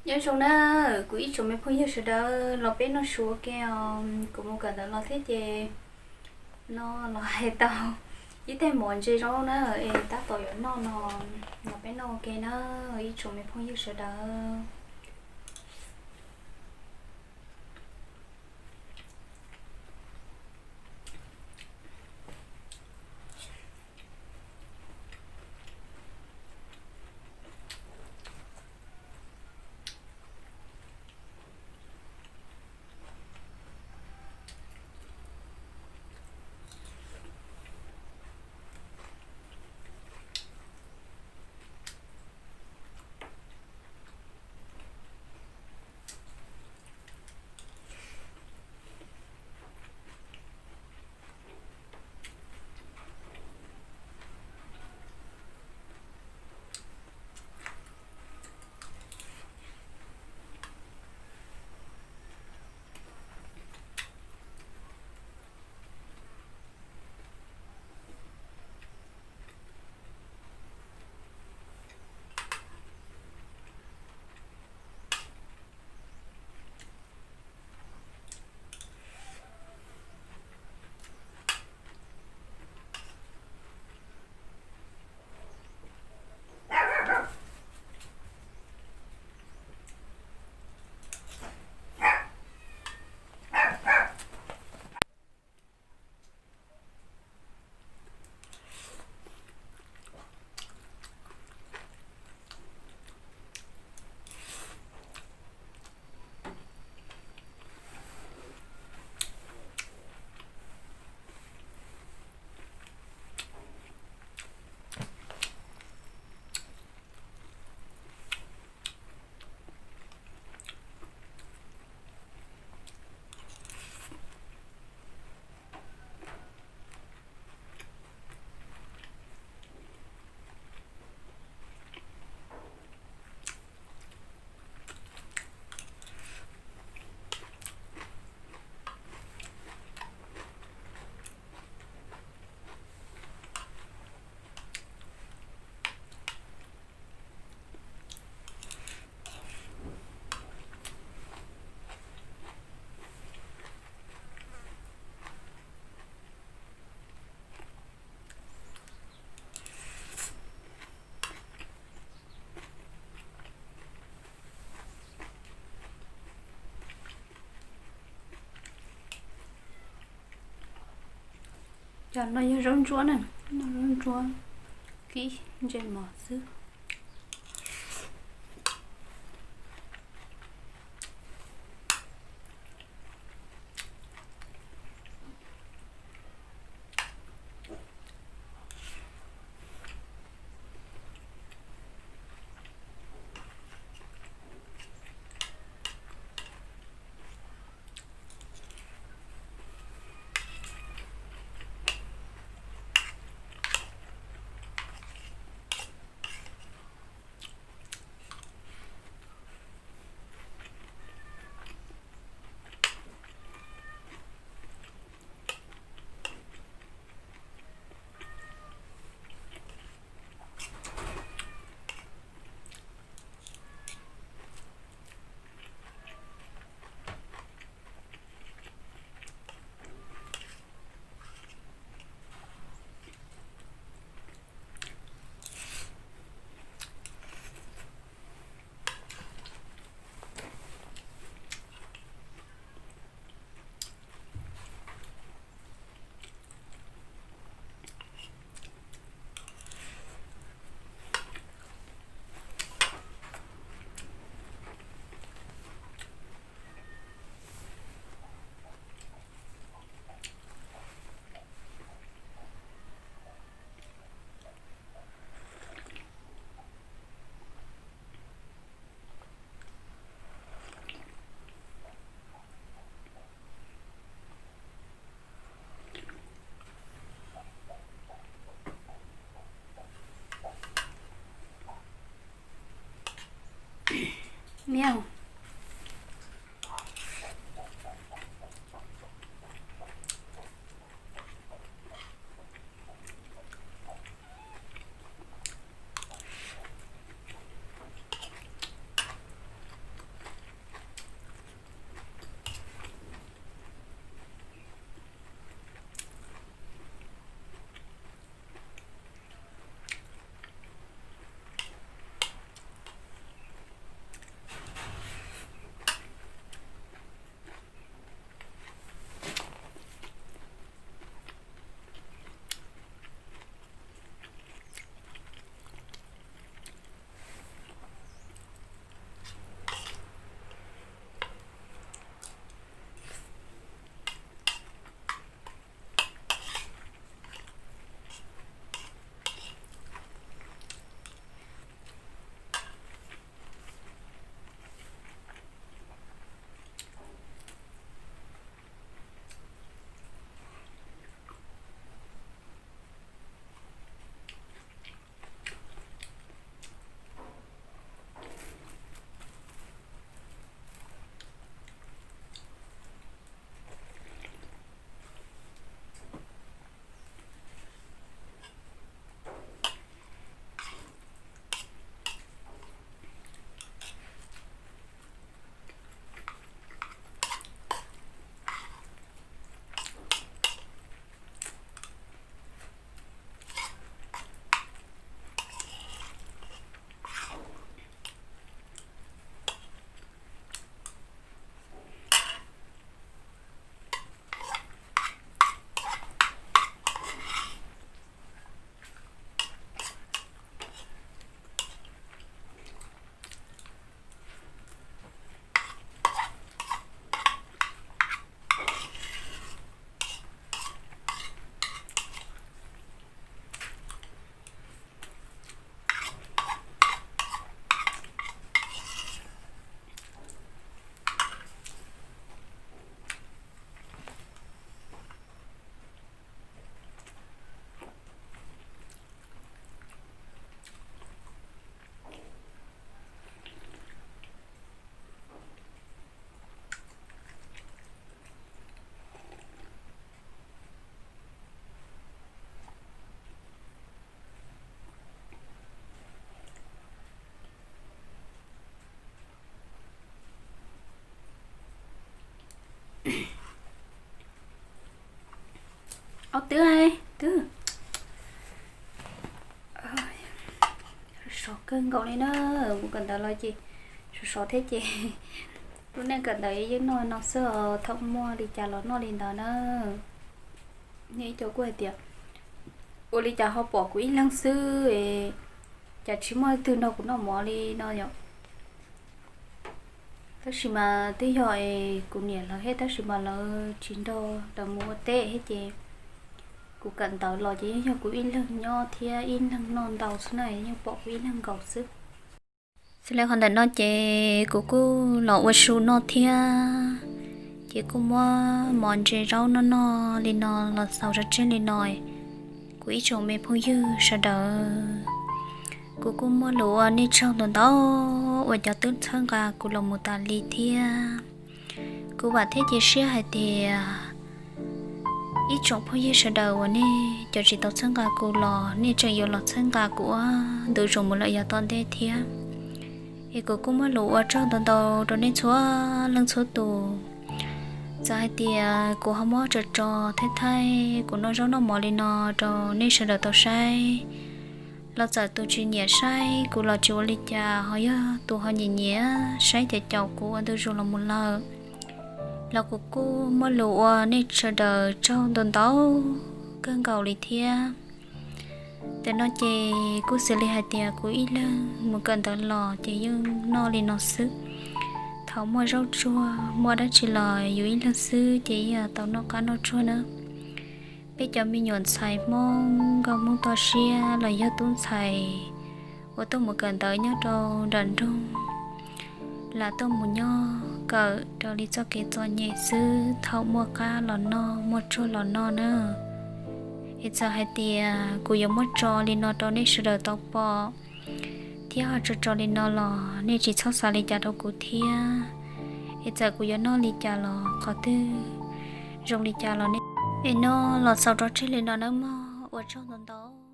Nyob zoo na, kuv ib tsoom me phooj ywg sawv daws, los peb noj su ua ke os. Kuv mus kawm ntawv los thiab ces no los hais tau ib teg mov ntse zoo na, es tab tom yuav noj no, los peb noj ua ke na, ib tsoom me phooj ywg sawv daws. Cov no yog zaub ntsuab na, zaub ntsuab kib ntses mov xwb. Miau. Ob twb, twb sov kawg nkaus li na, mus kawm ntawv los ces sov sov thiab ces lub neej kawm ntawv yeej noj no xwb os, thaum muaj li cas los noj li ntawd na. Ib co kuj hais tias ua li cas ho pom kuv ib leeg xwb, cas tsis muaj leej twg nrog kuv noj mov li no yom. Tab sis mas twb yog es kuv niam lawv thiab, tab sis mas lawv tsis nrog lawv mus ua teb thiab ces kuv kawm ntawv los ces yeej yog kuv ib leeg nyob thiab ib leeg noj ntau xwb na, yeej pom kuv ib leeg nkaus xwb. Xws li qhov ntawm no ces kuv kuj los ua su noj thiab, ces kuj muab mov ntse zaub noj noj li no los xaus tso tseg li no. Kuv ib tsoom me phooj ywg sawv daws, kuv kuj muaj lus ua nej tsaug ntau ntau uas cov twb txhawb nqa kuv los mus tas li thiab. Kuv vam thiab cia siab hais tias ib tsoom phooj ywg sawv daws uas nej cov tsis tau txhawb nqa kuv los nej tseem yuav los txhawb nqa kuv ua ntu zus mus lawm yav tom ntej thiab. Es kuv kuj muaj lus ua tsaug ntau ntau rau nej txhua leej txhua tus. Txawm hais tias kuv ho muab tso tso thaij thaij kuv noj zaub noj mov li no rau nej sawv daws tau saib los txawm tus tsis nyiam saib kuv los tsis ua li cas, ho yog tus ho nyiam nyiam saib ces caum kuv ua ntu zus los mus lawm los kuv kuj muaj lus ua nej sawv daws tsaug ntau ntau kawg nkaus li thiab. Tam no ces kuj xws li hais tias kuv ib leeg mus kawm ntawv los ces yeej noj li no xwb. Thaum muaj zaub tsuag muaj dab tsi los yus ib leeg xwb ces yeej tau noj qab noj tsuag na. Peb cov me nyuam ntxhais Hmoob nkauj Hmoob toj siab los yog tub ntxhais uas tuaj mus kawm ntawv nyob rau nram nroog, lam tuaj mus nyob kawm raws li txoj kev txom nyem xwb, thaum muaj qab los noj muaj tsuag los noj na. Es txawm hais tias kuv yuav muab tso li no rau nej sawv daws tau pom thiab ho tso tso li no los nej tsis txhob xav li cas rau kuv thiab. Es txawm kuv yuav noj li cas los qhov twg zoo li cas los nej es noj los xaus rau tseg li no nawb mog, ua tsaug ntau ntau.